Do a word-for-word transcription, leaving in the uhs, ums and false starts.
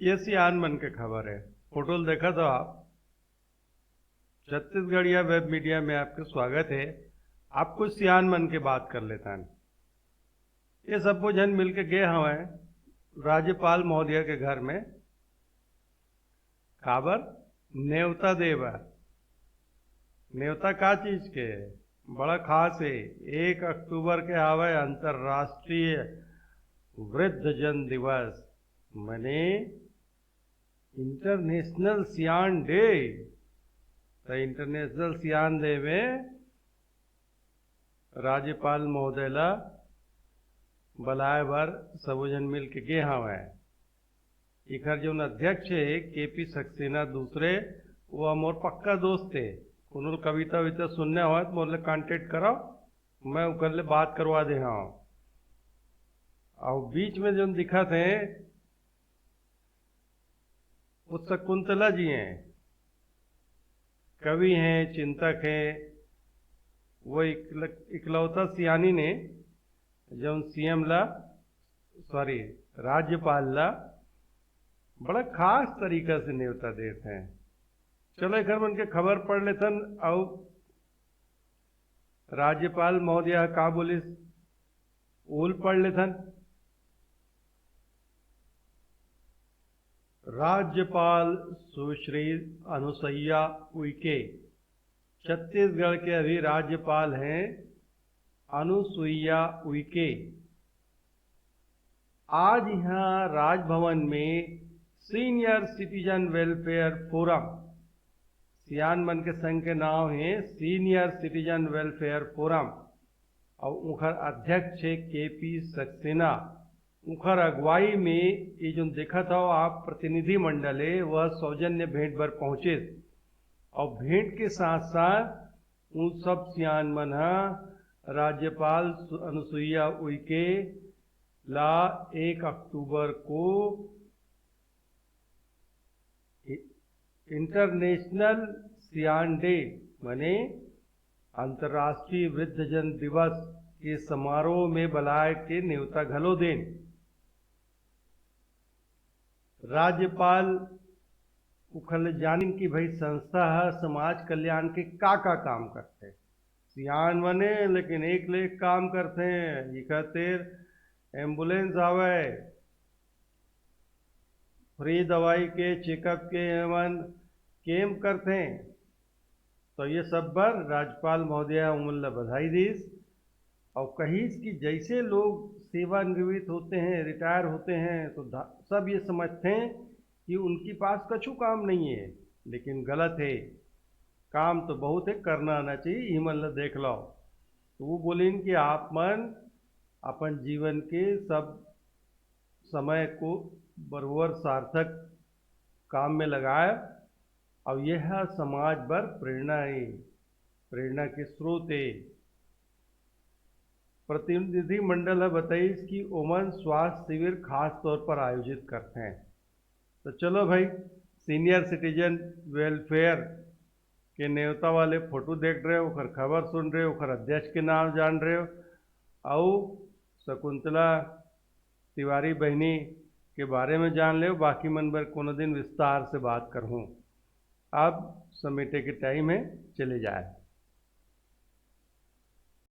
ये सियान मन के खबर है। फोटो ल देखत हो आप। छत्तीसगढ़िया वेब मीडिया में आपके स्वागत है। आप कुछ सियान मन के बात कर लेथन। ये सब्बो झन मिलके गे हवय राज्यपाल महोदय के घर में। काबर? नेवता दे बर। नेवता का चीज के? बड़ा खास है। एक अक्टूबर के हावय अंतर्राष्ट्रीय वृद्धजन दिवस, मने इंटरनेशनल सियान डे। त इंटरनेशनल सियान डे में राज्यपाल महोदय ला बलाए बर सबो झन मिल के गे हवय। एखर जौन अध्यक्ष हे केपी सक्सेना दूसरे, वो मोर पक्का दोस्त हे। कोनो ल कविता वविता सुनना होय त मोर ले कॉन्टैक्ट कराओ, मैं ओकर ले बात करवा दे हव। अउ बीच में जौन दिखत हे, वो शकुंतला जी हैं, कवि हैं, चिंतक हैं। वो इकल-, इकलौता सियानी ने जौन सीएम ला, सॉरी, राज्यपाल ला बड़ा खास तरीका से नेवता देत हैं। चलो, एकर मन के खबर पढ़ लेथन। अउ राज्यपाल महोदय का बोलिस, ओल पढ़ लेथन। राज्यपाल सुश्री अनुसुईया उइके, छत्तीसगढ़ के अभी राज्यपाल हैं अनुसुईया उइके। आज यहाँ राजभवन में सीनियर सिटीजन वेलफेयर फोरम, सियान मन के संघ के नाम है सीनियर सिटीजन वेलफेयर फोरम, अउ उखर अध्यक्ष है केपी सक्सेना। उखर अगुवाई में ये जोन देखत हव आप प्रतिनिधि मंडल है, वह सौजन्य भेंट बर पहुँचे। अउ भेंट के साथ साथ उन सब सियान मन ह राज्यपाल सु-, अनुसुईया उइके ला एक अक्टूबर को इ-, इंटरनेशनल सियान डे, माने अंतर्राष्ट्रीय वृद्धजन दिवस के समारोह में बलाय के नेवता घलो देन। राज्यपाल उखर ले जानिन कि भाई, संस्था ह समाज कल्याण के का-का काम करथे। सियान मने, लेकिन एक ले एक काम करथे। इखर तीर एम्बुलेंस आवय, फ्री दवाई के, चेकअप के, एमन कैंप करथे। तो ये सब बर राज्यपाल महोदय उमन ला बधाई दीस। अउ कहिस कि जैसे लोग सेवानिवृत्त होते हैं, रिटायर होते हैं, तो धा-, सब ये समझते हैं कि उनके पास कछु काम नहीं है, लेकिन गलत है। काम तो बहुत है, करना आना चाहिए, इमन ला देख लो। तो वो बोलिन कि आप मन अपन जीवन के सब समय को बरोबर सार्थक काम में लगाए, अउ यह समाज बर प्रेरणा है, प्रेरणा के स्रोत है। प्रतिनिधि मंडल ह बताइस कि ओमन स्वास्थ्य शिविर खास तौर पर आयोजित करथे। तो चलो भाई, सीनियर सिटीजन वेलफेयर के नेवता वाले फोटो देख रहे हो, ओखर खबर सुन रहे हो, ओखर अध्यक्ष के नाम जान रहे हो, अउ शकुंतला तिवारी बहिनी के बारे में जान लेव। बाकी मन बर कोनो दिन विस्तार से बात करहूँ। अब समेटे के टाइम है, चले जाए।